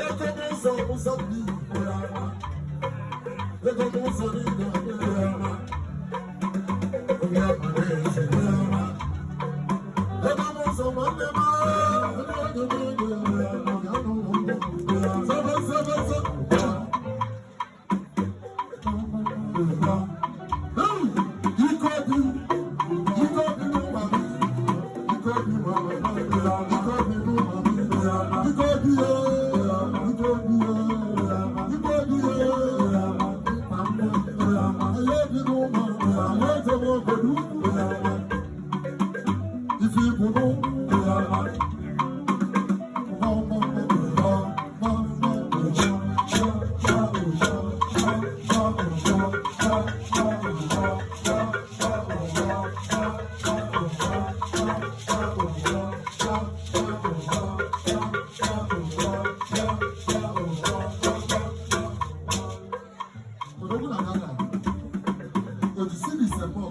Ego m ụzọ Mozambique. Ego m ụzọ niile. Obi amara eze. Ego m ụzọ nwanne m. Sebe sebe sebe. Ike obi, ike obi n'ụwa m, ike obi mama, ike obi n'ụwa m, ike obi ye, ike obi ye, ike obi ye, ala obi n'ụwa, ala eze m obodo ukwu, ife ibu n'ụwa. Odogwu na Ghana, Ojisi na Isemọ.